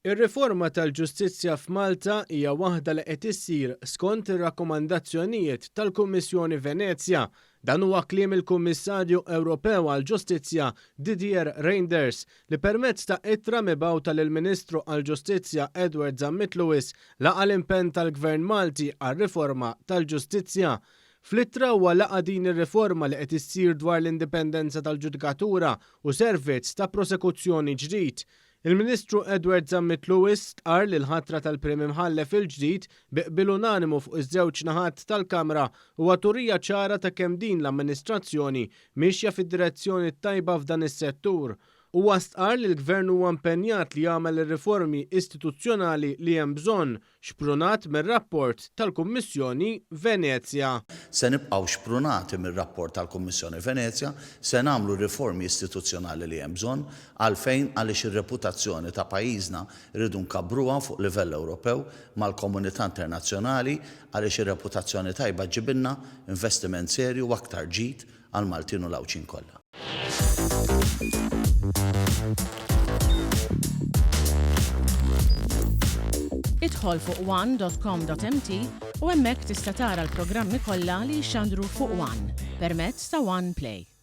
Ir-riforma tal-ġustizzja f'Malta hija waħda li qed issir skont ir-rakkomandazzjonijiet tal-Kummissjoni Venezja. Dan huwa kliem il-Kummissarju Ewropew għall-Ġustizzja Didier Reynders li permezz ta' ittra mibgħuta lill-Ministru għall-Ġustizzja Edward Zammit Lewis laqa' l-impenn tal-Gvern Malti għar-riforma tal-ġustizzja. Fl-ittra huwa laqa' din ir-riforma li qed issir dwar l-indipendenza tal-ġudikatura u servizz ta' prosekuzzjoni ġdid. Il-Ministru Edward Zammit Lewis stqarr li l-ħatra tal-Prim Imħallef il-ġdid bi qbil unanimu fuq iż-żewġ naħat tal-Kamra huwa turija ċara ta' kemm din l-amministrazzjoni miexja fid-direzzjoni t-tajba f'dan is-settur. Huwa stqarr li l-Gvern huwa impenjat li jagħmel ir-riformi istituzzjonali li hemm bżonn xprunat mir-rapport tal-Kummissjoni Venezja. Se nibqgħu xprunati mir-rapport tal-Kummissjoni Venezja, se nagħmlu r-riformi istituzzjonali li hemm bżonn. Għalfejn? Għaliex ir-reputazzjoni ta' pajjiżna rridu nkabbruha fuq livell Ewropew mal-komunità internazzjonali għaliex ir-reputazzjoni tajba ġġibilna investiment serju u aktar ġid għall-Maltin u l-Għawdxin kollha. Idħol fuq one.com.mt u hemmhekk tista' tara l-programmi kollha li jixxandru fuq One permezz ta' One Play.